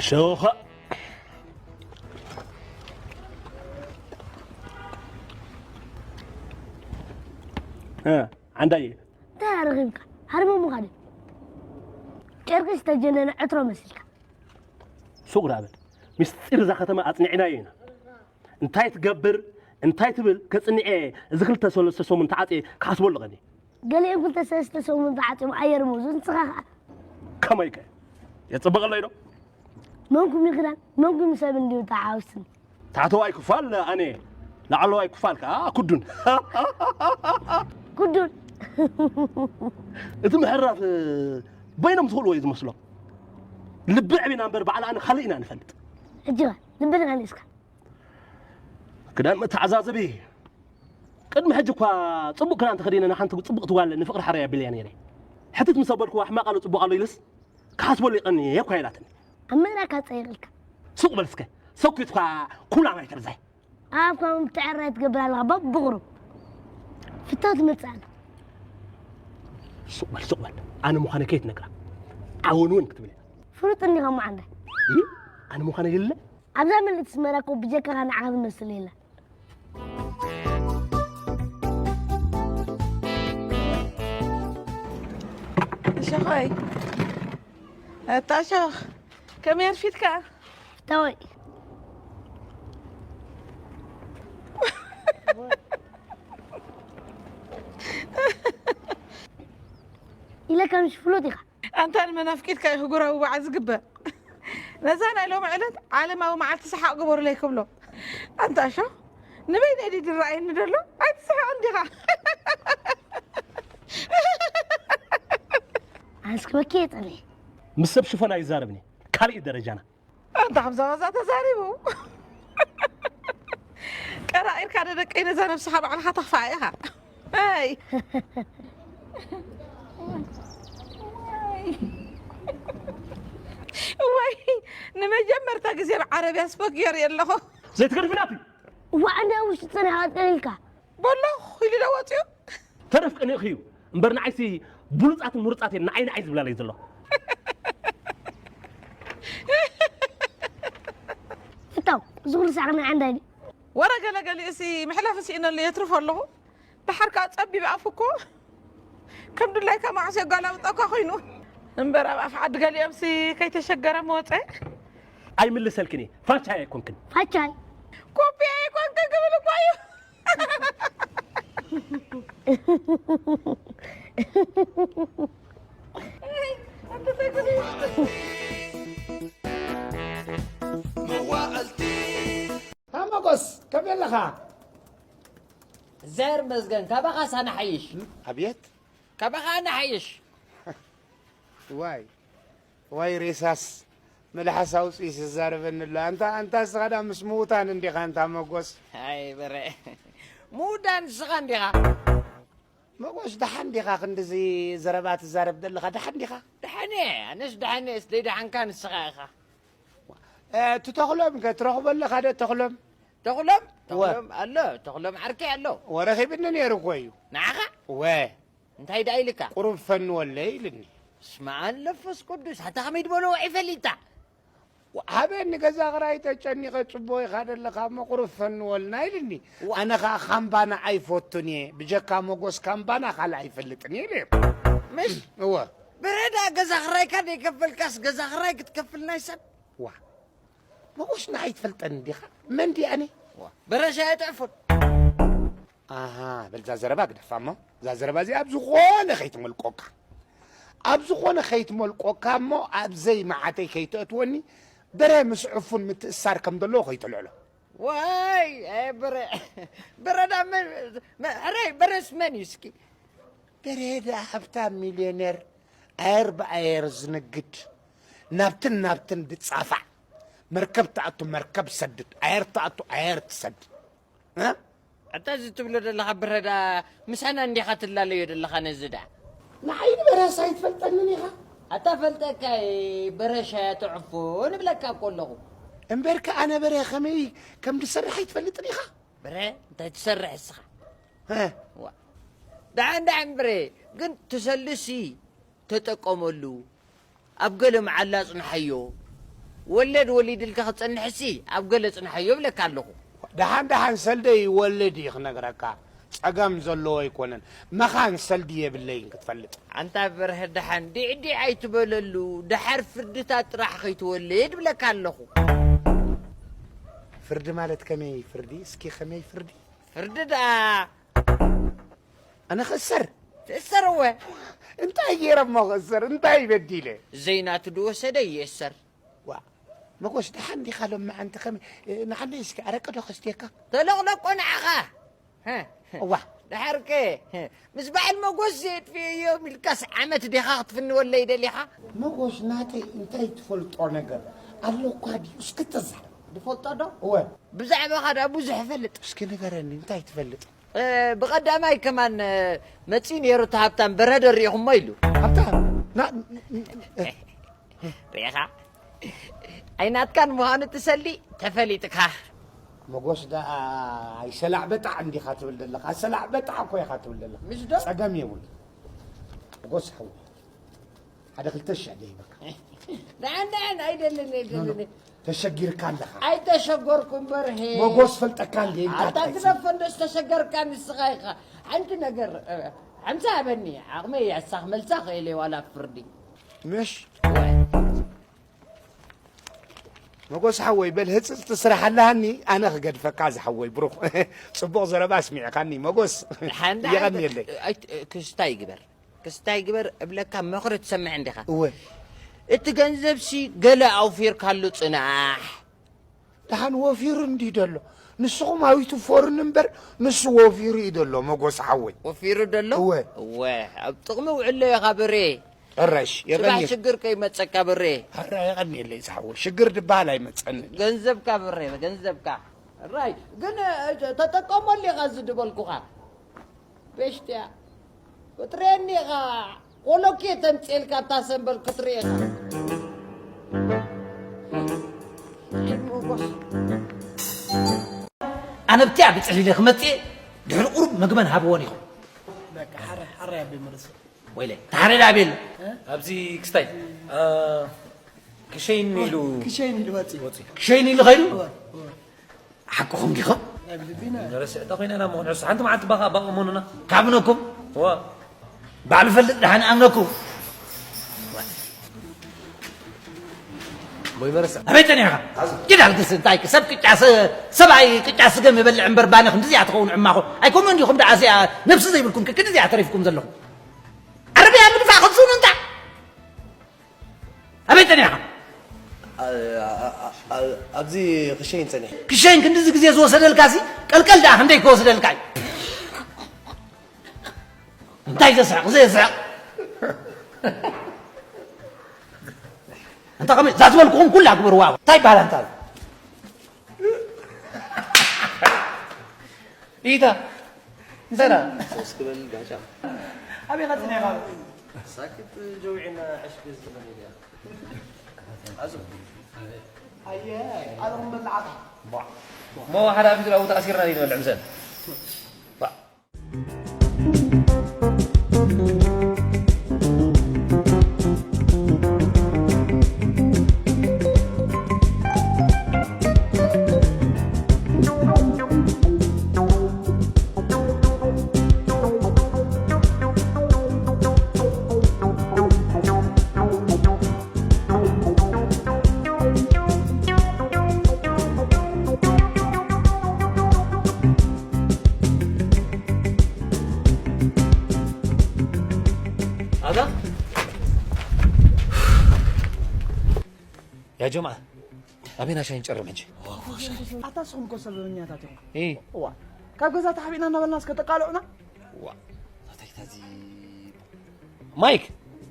ሸውኻ። እ፣ ዓንዳየ። እንታይ ኣረኺብካ? ሃርመ ምዃን እዩ። ጨርቂ ዝተጀነነ ዕትሮ መሲልካ። ሱቕ ዳ በል። ምስጢር እዛ ከተማ ኣጽኒዕናዮ ኢና። እንታይ ትገብር፣ እንታይ ትብል ከጽንዕ እየ። እዚ ክልተ ሰለስተ ሰሙን ተዓጽየ ክሓስበሉ ቀኒ። ገሊኦም ክልተ ሰለስተ ሰሙን ተዓጽዮም ኣየርምዙ፣ ንስኻ ኸኣ? ከመይ ከ? የጽብቐለይ ዶ? መንኩም ይኽዳን፣ መንኩም ሰብ እንድዩ ተዓውስን። ታሕተዋይ ክፋል ኣነ፣ ላዕለዋይ ክፋል ከኣ ኩዱን። ኩዱን። እቲ ምሕራፍ በይኖም ዝኽእልዎ እዩ ዝመስሎም። ልቢ ዕቢና እምበር ባዕላ ኣነ ካልእ ኢና ንፈልጥ። ሕጂ ኸ ልቢ ንመሊስካ? ክዳን መተዓዛዘቢ። ቅድሚ ሕጂ እኳ ጽቡቕ ክዳን ተኸዲነ ንሓንቲ ጽቡቕቲ ጓል ንፍቕሪ ሓረይ ኣቢለያ ነይረ። ሕትት ምስ ኣበልኩዋ ሕማቕ ኣሎ ጽቡቕ ኣሎ ኢልስ ክሓስበሉ ይቐንየ እኳ ኢላትኒ። ኣብ ምእራካ ጸይቕልካ። ሱቕ በል እስከ። ሰኲትኳ ኩላ ማይ ተርዛይ። ኣብ ከም ትዕራይ ትገብር ኣለኻ በብቑሩብ። ፍታው ትመጽእ ኣላ። ሱቕ በል፣ ሱቕ በል። ኣነ ምዃነ ከይትነግራ። ዓወን እውን ክትብል እያ። ፍሉጥ እንዲኻ እሞ ዓንዳይ። እ? ኣነ ምዃነ የለ? ኣብዛ ምልእቲ ኣስመራ እኮ ብጀካኻ ንዓኻ ዝመስል የለን። እሸኾይ፣ ኣታ እሸኽ፣ ከመይ ኣርፊድካ? ፍታወይ። ኢለ ከምሽ ፍሉጥ ኢኻ። ኣንታ ንመን ኣፍቂድካ እዩ ህጉራዊ በዓል ዝግበር? ነዛ ናይ ሎሚ ዕለት ዓለማዊ መዓልቲ ሰሓቕ ግበሩለይ ክብሎ። ኣንታ እሾኽ፣ ንበይነይ ድዩ ዝረኣየኒ ዘሎ? ኣይትስሕቕ እንዲኻ። ኣንስክበኪ የጸለየ። ምስ ሰብ ሽፎን ኣይዛረብን እየ። ካልእ ደረጃና። ኣንታ ከምዛ ዋዛ ተዛሪቡ። ቀራቒርካ ዶ ደቀይ ነዛ ነብስኻ ባዕልኻ ተኽፍኣ ኢኻ። ኣይ። ወይ፣ ንመጀመርታ ግዜ ብዓረብያ ስፖክ ገይረ ኣለኹ። ዘይትገድፊ ናቲ። እዋ፣ ኣነ ኣብ ውሽጢ ጸኒሕካ ቀሊልካ። በሎ፣ ኢሉ ዶ ወጺኡ? ተረፍ ቀኒእኺ እዩ እምበር፣ ንዓይሲ ብሉጻትን ምሩጻትን ንዓይ ንዓይ ዝብላለይ ዘሎ። ፍታው፣ እዚ ኩሉ ሳዕሪ ናይ ዓንዳይ ድዩ? ወረ ገለ ገሊኡሲ መሕለፊ ስኢነሉ የትርፎ ኣለኹ። ደሓር ከኣ ጸቢብ ኣፉ እኮ ከም ድላይካ ማዕሶ የጋላብጠካ ኮይኑ። እምበር ኣብ ኣፍ ዓዲ ገሊኦምሲ ከይተሸገረ መወጸ። ኣይምልሰልክን እየ። ፋቻይ ኣይኮንክን። ፋቻይ? ኮፒ ኣይኮንክን ክብል እኮ እዩ። መዋእልቲ። ታመጎስ፣ ከመይ ኣለኻ? ዘር መዝገን፣ ካባኻስ ኣነ ሓይሽ። ኣብየት? ካባኻ ኣነ ሓይሽ። ዋይ፣ ዋይ ሬሳስ፣ መልሓስ ኣውጺኡ ይዛረበኒ ኣሎ። ኣንታ፣ ኣንታ እስኻ ዳ ምስ ምዉታን እንዲኻ፣ ኣንታ መጎስ። ኣይ በረ፣ ምዉዳን ንስኻ እንዲኻ። መጎስ፣ ደሓን ዲኻ? ክንድዚ ዘረባ ትዛረብ ዘለኻ፣ ደሓን ዲኻ? ደሓን እየ፣ ኣነስ ደሓን እየ፣ ደይደሓንካ ንስኻ ኢኻ። እ፣ እቲ ተኽሎም ከ ትረኽቦ ኣለኻ ዶ፣ ተኽሎም? ተኽሎም? እወ። ተኽሎም ኣሎ፣ ተኽሎም ዓርከይ ኣሎ። ወረኺብኒ ነይሩ እኮ እዩ። ንዓኻ? እወ። እንታይ ደኣ ኢልካ? ቁሩብ ፈንወለይ ኢልኒ። ስመ ኣብ ለፈስ ቅዱስ፣ ኣታ ከመይ ዝበሎ ውዒ ፈሊጣ? ሃበኒ፣ ገዛ ክራይ ተጨኒቐ ጽቡቕ ኢኻ ዘለኻ እሞ ቁሩብ ፈንወልና ኢልኒ። ዋ። ኣነ ኸኣ ካምባና ኣይፈቱን እየ፣ ብጀካ መጎስ ካምባና ካልእ ኣይፈልጥን እየ ኢለ። ምሽ? እወ። በረዳ ገዛ ክራይካ ዘይከፈልካስ ገዛ ክራይ ክትከፍል ናይ ሰብ? ዋ። መጎስ ንዓይ ትፈልጠኒ ዲኻ? መን ድየ ኣነ? ዋ። በረሻ ኣይጥዕፉን። ኣሃ፣ በል እዛ ዘረባ ግደፋ እሞ፣ እዛ ዘረባ እዚኣ ኣብ ዝኾነ ከይትመልቆካ። ኣብ ዝኾነ ከይትመልቆካ እሞ፣ ኣብ ዘይመዓተይ ከይተእትወኒ፣ በረ ምስ ዕፉን ምትእሳር ከም ዘለዎ ከይተልዕሎ። ዋይ፣ ኣይ በረ፣ በረዳ መን፣ መ-፣ ሕራይ በረስ መን እዩ እስኪ? በረ ደኣ ሃብታም ሚልዮነር፣ ኣየር ብኣየር ዝንግድ፣ ናብትን ናብትን ዝጻፋዕ፣ መርከብ ትኣቱ መርከብ ትሰድድ፣ ኣየር ትኣቱ ኣየር ትሰድድ። እ? ኣታ እዚ ትብሎ ዘለኻ በረዳ ምሳና እንዲኻ ትላለዮ ዘለኻ ነዚ ደኣ። ንዓይ ንበረስ ኣይትፈልጠንን ኢኻ። ኣታ ፈልጠካ እየ፣ በረ ሻያ ትዕፉ ንብለካ እኮ ኣለኹ። እምበርከ ኣነ በረ ከመይ ከም ዝሰርሕ ኣይትፈልጥን ኢኻ። በረ እንታይ ትሰርሕ እስኻ? እ? ዋ። ደሓን ደሓን በረ፣ ግን ትሰልሲ ተጠቀመሉ። ኣብ ገለ መዓላ ኣጽንሓዮ። ወለድ ወሊድልካ ክጸንሕሲ ኣብ ገለ ጽንሓዮ እብለካ ኣለኹ። ደሓን ደሓን ሰልደይ ይወልድ እዩ ክነግረካ። ጸገም ዘለዎ ኣይኮነን። መኻን ሰልዲ የብለይን ክትፈልጥ። ኣንታ በርሀ ደሓን ዲዕዲዕ ኣይትበለሉ። ደሓር ፍርድታት ጥራሕ ከይትወልድ እብለካ ኣለኹ። ፍርዲ ማለት ከመይ ፍርዲ? እስኪ ከመይ ፍርዲ? ፍርዲ ደኣ ኣነ ክእሰር? ትእሰር እወ። እንታይ ገይረ እሞ ክእሰር? እንታይ በዲለ? ዘይናቱ ድወሰደ ይእሰር። ዋ፣ መጎስ ደሓን ዲኻ ሎማዓንቲ? ከመይ ንዓነይ እስኪ ኣረቂ ዶ ከስትየካ? ተለቕለቆ ንዓኻ። እዋ። ደሓርከ ምስ በዓል መጎስ ዘየጥፍየዮም ኢልካስ ዓመት ዲኻ ክትፍንወለይ ደሊኻ? መጎስ ናተይ እንታይ ትፈልጦ ነገር ኣሎ እኳ ድዩ? እስኪ ተዛረብ። ዝፈልጦ ዶ? እወ። ብዛዕባኻ ደኣ ብዙሕ እፈልጥ። እስኪ ንገረኒ እንታይ ትፈልጥ? እ፣ ብቐዳማይ ከማን፣ እ፣ መጺኡ ነይሩ እቲ ሃብታም በረደ ርኢኹሞ ኢሉ። ሃብታም? ና-፣ እ፣ ርኢኻ? ኣይናትካን ምዃኑ ትሰሊ ተፈሊጥካ። መጎስ ደኣ ኣይሰላዕ በጣዕ እንዲኻ ትብል ዘለኻ። ሰላዕ በጣዕ እኮ ኢኻ ትብል ዘለኻ። ምሽ ዶ? ጸገም የብሉ። መጎስ ሓው። ሓደ ክልተ ሽሕ ደይ በቃ። ደሓን፣ ደሓን፣ ኣይደልን፣ ኣይደልን። ተሸጊርካ ኣለኻ። ኣይተሸገርኩ እምበር፣ ሄ። መጎስ ፈልጠካ እንዴ? ኣታ እንታይ ግደፎ፣ እንዶ ዝተሸገርካ ንስኻ ኢኻ። ሓንቲ ነገር፣ እ፣ ሓምሳ ሃበኒ። ዓቕመይ እያ፣ እሳ ክመልሳ ክእል እየ፣ ዋላ ፍርዲ። ምሽ? ወይ። መጎስ ሓወይ፣ በል ህጽጽቲ ስራሕ ኣለሃኒ፣ ኣነ ክገድፈካ ዝሓወይ ብሩኽ። ጽቡቕ ዘረባ ኣስሚዕካኒ፣ መጎስ። ሓንዳ የቐንየለይ። ኣይ፣ ክስታይ ይግበር። ክስታይ ግበር እብለካ፣ ምኽሪ ትሰምዕ እንዲኻ። እወ። እቲ ገንዘብሲ ገለ ኣውፊርካሉ ጽናሕ። ደሓን ወፊሩ እንዲ ደሎ። ንስኹም ኣይትፎርን እምበር፣ ንሱ ወፊሩ እዩ ደሎ፣ መጎስ ሓወይ። ወፊሩ ደሎ? እወ። እወ፣ ኣብ ጥቕሚ ውዕሎ ኢኻ ብሬ። ሕራሽ፣ ጽባሕ የቐንየ-፣ ሽግር ከይመጸካ ብሬ። ሕራ የቐንየለይ ዝሓወይ። ሽግር ድበሃል ኣይመጸንን። ገንዘብካ ብሬ፣ ገንዘብካ። ሕራይ፣ ግን፣ እ፣ ተጠቀመሉ ኢኻ እዚ ድበልኩኻ። ቤሽትያ። ክትርእየኒ ኢኻ። ቆሎኬ ተምጽኤልካ እታ ሰምበል ክትርእየካ። ኣነ ብቲያ ብጽሕሊ ኢለ ክመጽእ ድሕሪ ቁሩብ መግበን ሃብዎን ኢኹም። በቃ ሓረ፣ ሓረ ያቤ መለስ። ወይለ፣ ታሕረ ዳቤል። ኣብዚ ክስታይ፣ እ፣ ክሸይን ኢሉ ክሸይን ኢሉ ወጺ። ወጺ። ክሸይን ኢሉ ኸይዱ? እወ፣ እወ። ሓቅኹም ዲኹም? ናይ ብልቢና። ረስዕታ ኮይና ኢና መኾን ዕሱ። ሓንቲ መዓልቲ ባኻ ባቕ መኑና። ካብ ነኩም? እወ። ባዕሉ ፈልጥ ደሓን ኣምነኩም። ወይ መረሳ። ኣበይ ጸኒሕካ? ኪድ ኣልግስ እንታይ ሰብ ቅጫ ስ-፣ ሰብኣይ ቅጫ ስገም ይበልዕ እምበር ባኒ ክንድዚኣ ትኸውን ዕማኹ። ኣይኮኑን ዲኹም ደኣ እዚኣ ነብሲ ዘይብልኩም ከ ክንድዚኣ ተሪፍኩም ዘለኹም? ዓረብያ ምድፋእ ከብሱኑ እንታ? ኣበይ ጸኒሕካ? ኣ-፣ ኣ-፣ ኣ-፣ ኣ-፣ ኣብዚ ክሸይን ጸኒሐ። ክሸይን ክንድዚ ግዜ ዝወሰደልካሲ ቀልቀል ደኣ ክንደይ ክወስደልካ እዩ? እንታይ ዘስሕቕ ዘየስሕቕ? እንተ ኸመይ እዛ ዝበልኩኹም ኩላ ግበርዋ። እንታይ ይበሃል ኣንታ? ኢታ እንተና ሶስ ክበል ጋሻ። ኣበይ ኸ ጸኒሕካ? ሳክት ጀውዒና ዕሽ ገዝ ዝበል ኢያ። ኣዙ። ኣየ፣ ኣነ ኹም በላዓታ። ሞ ሓደ ኣብ ዝራቡ ተኣሲርና ዲና ንበልዕ ምሰን። ኣዛ? ያ ጀምዓ፣ ኣበይና ሻሂ ንጨርም ሕጂ? ኣታ ንስኹም እኮ ሰበበኛታት ኢኹም። እ። እዋ፣ ካብ ገዛ ተሓቢእና እናበልና እስከ ተቃልዑና? ዋ፣ እንታይ ታዚ? ማይክ፣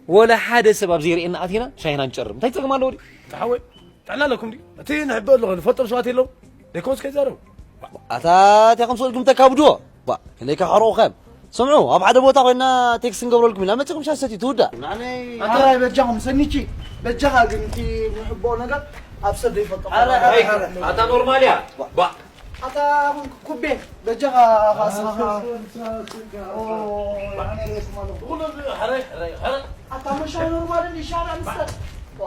ወላ ሓደ ሰብ ኣብ ዘይርእየና ኣቲና ሻሂና ንጨርም። እንታይ ጸገም ኣለዎ ድዩ? ተሓወይ፣ ጥዕና ኣለኩም ድዩ? እቲ ንሕበ ኣለኹ፣ ንፈልጦም ሰባት የለዉ? ደይኮንስ ከይዛረቡ። ኣታ እንታይ ከም ስቕ ኢልኩም ተካብድዎ? ባ፣ ክንደይ ከሕርቑ ከም። ስምዑ፣ ኣብ ሓደ ቦታ ኮይና ቴክስት ክንገብረልኩም ኢና። መጺኹም ሻሂ ሰትዩ ትውዳእ። ኣታ በጃኹም ሰኒቺ፣ በጃኻ ግን እቲ ንሕቦ ነገር ኣብ ሰብ ዘይፈልጦ። ኣረ፣ ኣረ፣ ኣረ። ኣታ ኖርማል እያ። ባ። ኣታ ኩቤ፣ በጃኻ ኻስኻ። ኦ፣ ኣነ ሬስማ ኣለኹ። ኩሉ ሕረ፣ ሕረ፣ ሕረ። ኣታ መሻይ ኖርማል እንዲ ሻራ ምስተር። ዋ።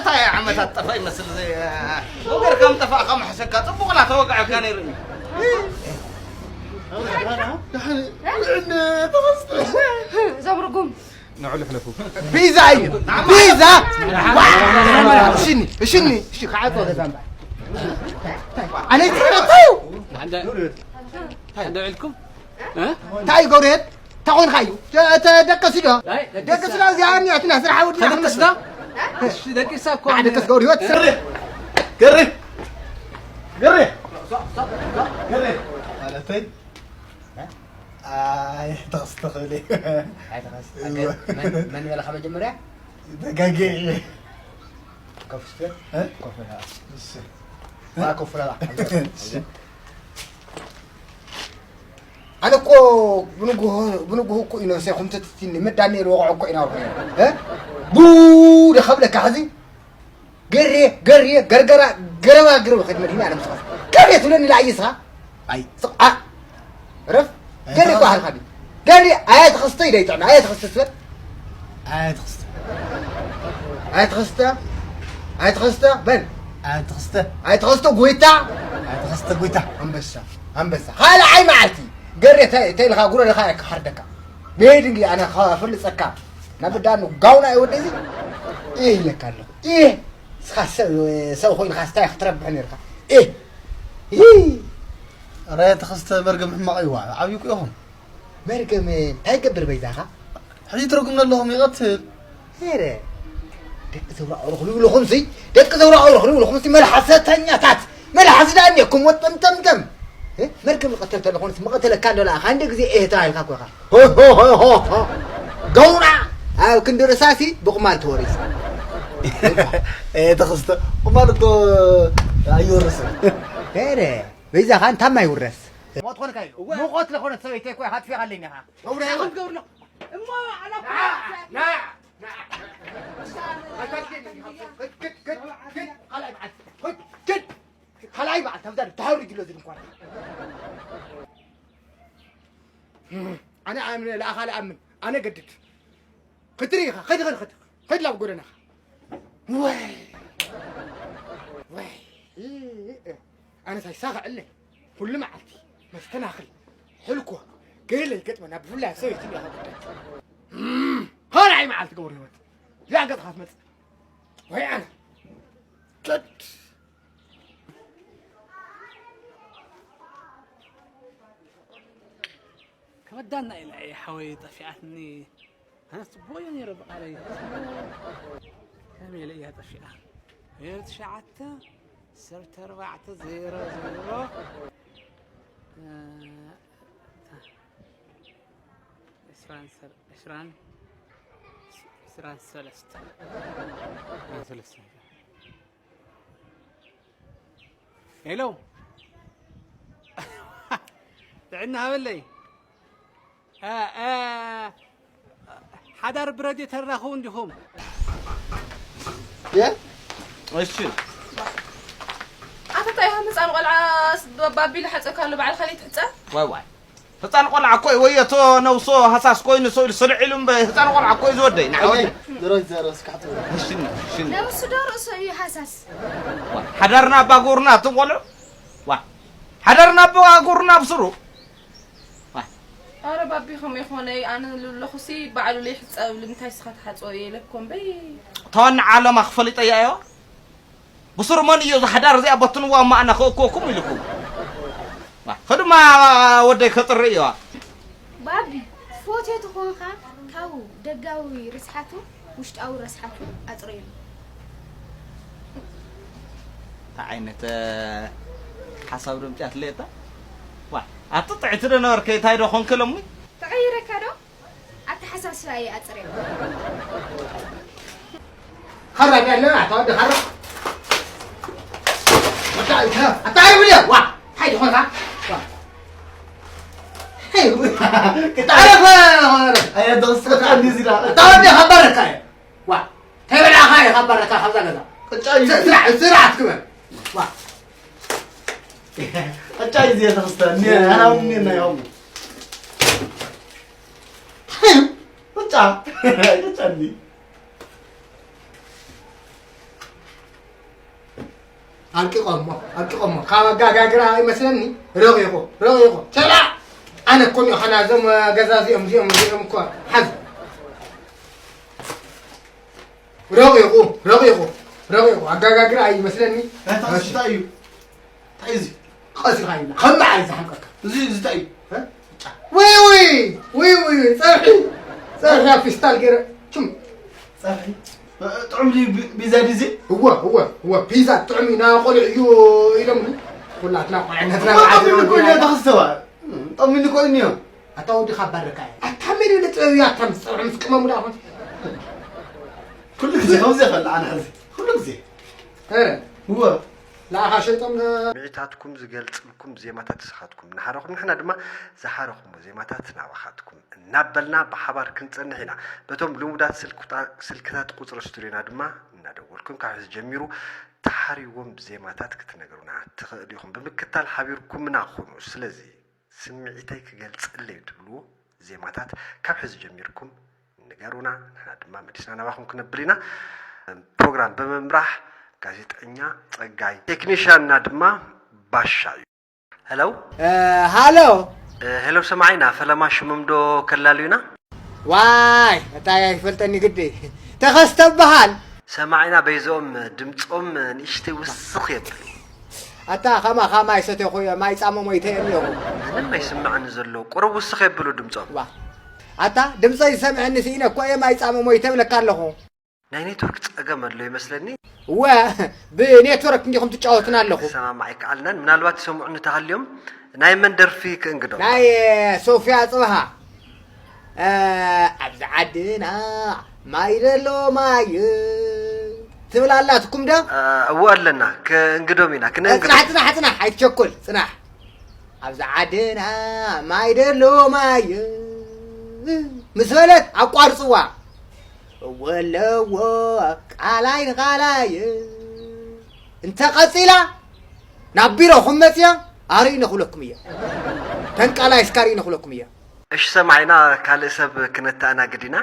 እንታይ ዓመታት ጠፋ ይመስል ዘይ-፣ ወገር ከም ጠፋእካ ምሕሸካ፣ ጽቡቕ ላ ተወጋዕካ ነይሩ። እዞም ርጉም ንዕሉ ሕለፉ። ቢዛ እዩ። ቢዛ። ሽኒ፣ ሽኒ፣ እሺ፣ ከዓጾ ገዛ እምበር። ኣነ ይትረፈው። ሓንዳ፣ ሓንዳ ውዒልኩም? እ? እንታይ ገብርኤል? እንታይ ኮንካ እዩ? ተ-፣ ተደቀሲ ዶ? ኣይ፣ ደቀሲ። ደቀሲ ዶ? እዚኣ እኒኣትና ስራሕ ወዲና ተደቀሲ ዶ? ክንመጽእ። እሺ፣ ደቂሳ እኮ። ኣይ፣ ደቀስ ገብረ ህይወት። ገሬ! ገሬ! ገሬ! ገሬ! ማለተይ? ኣይ፣ ተኸስተ ክብል እየ። ኣይ፣ ተኸስተ። እወ። መን፣ መን በለኻ መጀመርያ? ተጋጊየ እየ። ኮፍ ስትበል? እ? ኮፍ በል። እሺ። ዋ፣ ኮፍ በል። እሺ። ኣነ እኮ ብንጉሆ፣ ብንጉሆ እኮ እዩ ነብሰይ ኩምትት ኢልኒ፣ መዳኒ ኢሉ ወቕዖ እኮ ኢና ወቕዖ። እ? ቡ ደኸብለካ ሕዚ? ገሬ፣ ገሬ፣ ገርገራ፣ ገረባ፣ ገረባ፣ ከድ መዲና ኣነ ምስኻ። ገሬ ትብለኒ ኢላ ኣየስኻ? ኣይ። ስቕ፣ ኣ። ረፍ። ኣይ፣ ገሬ እኮ ተኸስ-፣ ኣህልካ ድዩ? ገሊ ኣየት ክስተ ኢለ ይጥዕም፣ ኣየት ክስተ ትብል። ኣየት ክስተ። ኣየት ክስተ። ኣየት ክስተ በል። ኣየት ክስተ። ኣየት ክስተ ጎይታ። ኣየት ክስተ ጎይታ። ኣንበሳ፣ ኣንበሳ። ካልኣይ መዓልቲ ገሬ ተ-፣ ተይልካ ጉረድኻ እየ ክሓርደካ። መሄድ እንግዲህ ኣነ ክፈልጸካ። ናብ ዳኑ ጋውና እየ ወደዚ። እየ ኢለካ ኣለኹ። እየ። እስኻ ሰብ፣ ሰብ ኮይንካ ስታይ ክትረብሕ ነርካ። እየ። ይይ። ኣረ ተኸስተ መርገም ሕማቕ እዩ። ዓብዩ እኮ ኢኹም። መርገም እንታይ ይገብር በይዛኻ? ሕጂ ትረጉም ኣለኹም ይቐትል። ሄረ። ደቂ ዘውራቑ ርኽሉ ይብልኹም ሲ፣ ደቂ ዘውራቑ ርኽሉ ይብልኹም ሲ፣ መልሓሰተኛታት። መልሓስ ደኣ እኒአኩም ወጠምጠምጠም። እ? መርገም ይቐተል ተለኹንስ መቐተለካ እንዶ ለኣኻ፣ እንደ ግዜ እህ ተባሂልካ እኮ ኢኻ። ሆ፣ ሆ፣ ሆ፣ ሆ፣ ሆ። ገውራ ኣብ ክንዲ ርሳሲ ብቑማል ተወሪሱ። ኤ፣ ተኸስተ፣ ቁማል እኮ ኣይወርስን። ሄረ፣ በይዛኻ እንታማ ይውረስ? ሞት ኾንካ እዩ። እወ። ሙቐት ለኾነት ሰበይተይ እኮ ኢኻ ኣጥፊኣለይ ኢኻ። ገብረ፣ ገብረ። እሞ፣ ኣላ ና፣ ና፣ ና። ክድ፣ ክድ፣ ክድ፣ ካልኣይ መዓልቲ። ክድ፣ ክድ። ካልኣይ መዓልቲ፣ ኣብዛ ተሃውሪ ጅሎ ዝድንኳን። ኣነ ኣምን፣ ለኣኻ ለኣምን። ኣነ ገድድ። ክትርኢ ኢኻ፣ ኸድ፣ ኸድ፣ ኸድ። ኸድ ላብ ጎደናኻ። ወይ! ወይ! ኣነ ሳይሳኸ ዕለ። ኩሉ መዓልቲ መስተናኽል፣ ሕልኮ፣ ገለ ይገጥመና፣ ብፍላይ ሰበይቲ እንዲያ ጉዳይ። ካልኣይ መዓልቲ ገብረ ህይወት፣ እዚኣ ገጽኻ ትመጽእ። ወይ ኣነ። ከድ። ከመዳና ኢላ እየ ሓወይ ጠፊኣትኒ። ኣነ ጽቡቕ እየ ነይረ ብቓለይ። ከመይ ኢለ እያ ጠፊኣ? ዜሮ ትሽዓተ፣ ዓሰርተ ኣርባዕተ፣ ዜሮ ዜሮ፣ እ፣ ዕስራን ሰር-፣ ዕስራን፣ ዕስራን ሰለስተ። ዕስራን ሰለስተ። ሄሎ። ጥዕና ሃበለይ። እ፣ እ፣ ሓዳር ብረድዮ ተራኽቡ እንዲኹም። የ? እሺ። ኣታ እንታይ ኢኻ ህፃን ቆልዓ ስ-፣ ባ-፣ ባቢሉ ሓፀካ ኣሎ፣ ባዕልኻ ለይትሕፀ? ዋይ ዋይ። ህፃን ቆልዓ እኮ እዩ፣ ወይ እቶ ነብሶ ሃሳስ ኮይኑ ሰው ኢሉ ስልዕ ኢሉ እምበር ህፃን ቆልዓ እኮ እዩ ዝወደይ። ንዓ ወደይ። ድሮ ይዘረስ ካሕቶ። እሺ፣ እሺ። ነብሱ ዶ ርእሱ እዩ ሃሳስ? ዋ፣ ሓዳርና ኣባጎርና እቶም ቆልዑ። ዋ፣ ሓዳርና ኣባጎርና ብስሩ። ዋ። ኣረ ባቢ ከምኡ ይኾነይ፣ ኣነ ለለኹሲ ባዕሉ ለይሕፀብ፣ ልምንታይ ስኻ ትሓፅቦ እየ ኢለኮ እምበይ። ተዋኒ ዓለማ ክፈሊጠያ እዮ። ብስሩ መን እዮ ዝሓዳር እዚኣ በትንዋ እማ ኣነ ክእክወኩም ኢልኩም። ዋ፣ ኸድማ ወደይ ከጥሪ እዮ። ባቢ፣ ፎትዮ ተኾንካ ካብኡ ደጋዊ ርስሓቱ ውሽጣዊ ረስሓቱ ኣጽረየሉ። እንታይ ዓይነት፣ እ፣ ሓሳብ ዶ ኣምጺኣትለይ እታ? ዋ፣ ኣቲ ጥዕቲ ዶ ነበርኪ? እንታይ ዶ ኾንኪ ሎሚ? ተቐይረካ ዶ? ኣተሓሳስባይ ኣጽረየሉ። ኻራ ዳለ፣ ኣታ ወዲ ኻራ። ኣታ፣ ኣታ፣ ኣታ፣ ኣይብልያ። ዋ፣ እንታይ ዝኾንካ? ዋ። ክጣረፈ፣ ኣያ፣ ደስ፣ ኣታ ወዲ ኻባረካ እየ። ዋ፣ ተበላኻ እየ ኻባረካ ካብዛ ገዛ። ቅጫ እዩ። ስራሕ፣ ስራሕ ትግበር። ዋ። ቅጫ እዩ ዝየ ተኽስተ። እኔ፣ ኣና እውን እኔ እና ያው። ቅጫ። ቅጫ እንዲ። ኣልቂቖሞ፣ ኣልቂቖሞ። ካብ ኣጋጋግራ ይመስለኒ። ረቂቑ፣ ረቂቑ። ቸላ! ኣነ እኮ እኒኦ ኸና እዞም ገዛ እዚኦም፣ እዚኦም፣ እዚኦም እኮ ሓዝ። ረቂቑ፣ ረቂቑ፣ ረቂቑ። ኣጋጋግራ ኣይመስለኒ። ኣታ፣ እዚ እንታይ እዩ? እንታይ እዩ እዚ? ቀሲልካ እዩ። ከም መዓር እዩ ዝሓምቀካ። እዚ፣ እዚ እንታይ እዩ? እ? ወይ፣ ወይ፣ ወይ፣ ወይ፣ ወይ፣ ጸብሒ፣ ጸብሒ ኣብ ፊስታል ገይረ፣ ቹም። ጸብሒ? እ፣ ጥዑም ድዩ ቢ-፣ ቢዛ ድዩ እዚ? እወ፣ እወ፣ እወ፣ ፒዛ ጥዑም እዩ፣ ንቆልዑ እዩ ኢሎምኒ። ኩላትና ቆልዕነትና እኮ መዓት ጠሚኒ እኮ ኢና እኒኦ፣ ተኸስተዋ። ጠሚኒ እኮ እኒኦ። ኣታ ወዲ ካባረካ እያ። ኣታ መን እዩ ንጥበብ እያ፣ ኣታ ምስ ጸብሒ ምስ ቅመሙ ደኣ ኾን። ኩሉ ግዜ ከምዚ ይኸል ኣነ ሕዚ። ኩሉ ግዜ። እ። እወ። ለኣኻ ሸይጦም ነ- ስምዒታትኩም ዝገልጽልኩም ዜማታት ንስኻትኩም እናሓረኹም፣ ንሕና ድማ ዝሓረኹሞ ዜማታት ናባኻትኩም እናበልና ብሓባር ክንጸንሕ ኢና። በቶም ልሙዳት ስልኩታ-፣ ስልክታት ቁጽሪ ስቱድዮና ድማ እናደወልኩም ካብ ሕዚ ጀሚሩ ተሓርይዎም ዜማታት ክትነግሩና ትኽእሉ ኢኹም። ብምክታል ሓቢርኩምና ኩኑ። ስለዚ ስምዒተይ ክገልጸለይ ትብልዎ ዜማታት ካብ ሕዚ ጀሚርኩም ንገሩና፣ ንሕና ድማ መሊስና ናባኹም ክነብል ኢና። ፕሮግራም ብምምራሕ ጋዜጠኛ ጸጋይ፣ ቴክኒሽያንና ድማ ባሻ እዩ። ሄሎ። ሃሎ። ሄሎ ሰማዒና፣ ፈለማ ሽሞም ዶ ከላልዩና? ዋይ፣ እንታይ ኣይፈልጠኒ ግዲ። ተኸስተ በሃል። ሰማዒና በይዞም ድምጾም ንእሽተይ ውስኽ የብሉ። ኣታ ኸማ ኸማ ይሰተኹ እየ፣ ማይ ጻመ ሞይተ እየ እኒኦኹ። ምንም ኣይስምዕን ዘሎ፣ ቁሩብ ውስኽ የብሉ ድምጾም። ዋ፣ ኣታ ድምጸይ ዝሰምዐኒ ስኢነ እኮ እየ፣ ማይ ጻመ ሞይተ እብለካ ኣለኹ። ናይ ኔትወርክ ጸገም ኣሎ ይመስለኒ። እወ፣ ብኔትወርክ እንዲኹም ትጫወቱና ኣለኹ። ሰማማዕ ኣይከኣልናን፣ ምናልባት ይሰምዑ እንተሃልዮም ናይ መን ደርፊ ክእንግዶ? ናይ ሶፍያ ጽባሃ። እ፣ ኣብዚ ዓድና ማይ ደሎ ማይ ትብል ኣላትኩም ዶ? እ፣ እወ ኣለና፣ ክእንግዶም ኢና፣ ክነእንግዶም። ጽናሕ፣ ጽናሕ፣ ጽናሕ፣ ኣይትቸኩል፣ ጽናሕ። ኣብዚ ዓድና ማይ ደሎ ማይ ምስ በለት ኣቋርጽዋ። እወ ኣለዎ ቃላይ ንቓላይ። እንተ ቀጺላ ናብ ቢሮኹም መጽያ ኣርእይ ነኹለኩም እየ። ተንቃላይ እስካ ኣርእይ ነኹለኩም እየ። እሺ ሰማዒና፣ ካልእ ሰብ ክነተኣናግድ ኢና።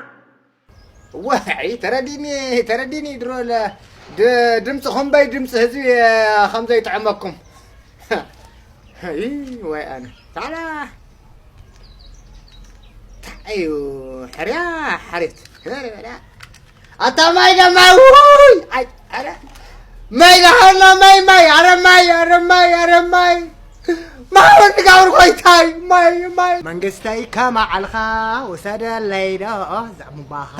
ዋይ፣ ተረዲኒ፣ ተረዲኒ ድሮ ለ-፣ ድ-፣ ድምፂ ኹምበይ ድምፂ ህዝቢ፣ እ፣ ከም ዘይጥዕመኩም። እይ፣ ወይ ኣነ። ታላ። እንታይ እዩ? ሕርያ፣ ሓሬት። ኣታ ማይ ደማ፣ ውይ! ኣይ፣ ኣረ። ማይ ደሃና፣ ማይ፣ ማይ፣ ኣረ ማይ፣ ኣረ ማይ፣ ኣረ ማይ። ማይ ወዲ ጋብር ኮይታይ፣ ማይ፣ ማይ። መንግስተይ ከማዓልኻ ውሰደለይ ዶ ዛዕቡምባኻ።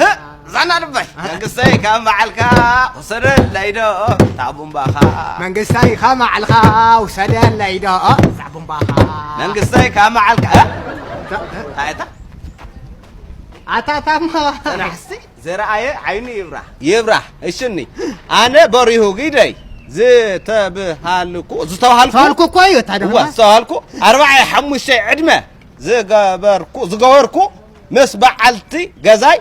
ዛና ድባይ። መንግስተይ ከማዓልካ ውሰደለይ ዶ ዛዕቡምባኻ። መንግስተይ ከማዓልካ ውሰደለይ ዶ ዛዕቡምባኻ። መንግስተይ ከማዓልካ። እ? እ? እንታይ እታ? ኣታ ታማ። ተናሕሲ። ዘረኣየ ዓይኑ ይብራህ፣ ይብራህ። እሽኒ፣ ኣነ በሪሁ ግደይ ዝተብሃልኩ፣ ዝተባሃልኩ፣ ዝተባሃልኩ እኮ እዩ፣ ታዲያ እወ፣ ከማን? ዝተባሃልኩ፣ ኣርባዕተ ሓሙሽተ ዕድመ ዝገበርኩ፣ ዝገበርኩ ምስ በዓልቲ ገዛይ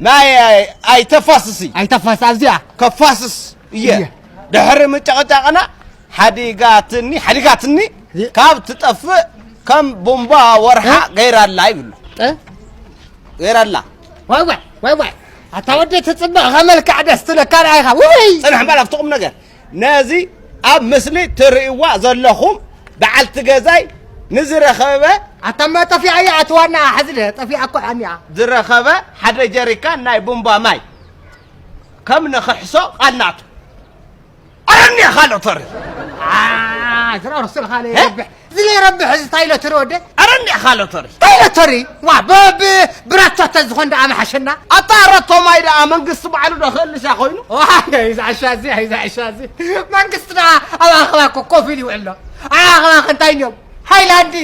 ማይ ኣይ-፣ ኣይተፋስሲ። ኣይተፋስ፣ ኣብዚኣ። ከፋስስ እየ። እየ። ድሕሪ ምጨቕጫቕና ሓዲጋትኒ፣ ሓዲጋትኒ እየ። ካብ ትጠፍእ ከም ቡምባ ወርሓ እ? ገይራላ ይብሉ። እ? ገይራላ። ዋይ ዋይ፣ ዋይ ዋይ። ኣታ ወዲ ትጽብቕ ከመልክዕ ደስ ትብለካ ርኣይኻ። ውይ! ጽንሕ በል ኣብቲ ቁም ነገር። ነዚ ኣብ ምስሊ ትርእይዋ ዘለኹም በዓልቲ ገዛይ ንዝረኸበ ኣታ እማ ጠፊኣ እያ፣ ኣቲ ዋና ሕዚ ደ-፣ ጠፊኣ እኮ እያ እኒኣ። ዝረኸበ ሓደ ጀሪካን ናይ ቡምባ ማይ ከም ንኽሕሶ ቃል ናቱ። ኣረ እኒኣ ካልኦ ተሪ። ኣ፣ ዝረርሱ ኢልካ እ? ለይረብሕ። እዚ ለይረብሕ እዚ እንታይ ሎተሪ ወደ? ኣረ እኒኣ ካልኦ ተሪ። እንታይ ሎተሪ? ዋ፣ ብ-፣ ብ-፣ ብራቻ ተዝኾን ደኣ ምሓሸና። ኣታ ረቶ ማይ ደኣ መንግስቲ ባዕሉ ዶ ክእልሻ ኮይኑ? ዋ፣ ይዝዓሻ እዚ፣ ይዝዓሻ እዚ። መንግስቲ ደኣ ኣብ ኣኸባ እኮ ኮፍ ኢሉ ይውዕል ኣሎ። ኣብ ኣኸባ ከ እንታይ እዮም? ሃይላንዲ።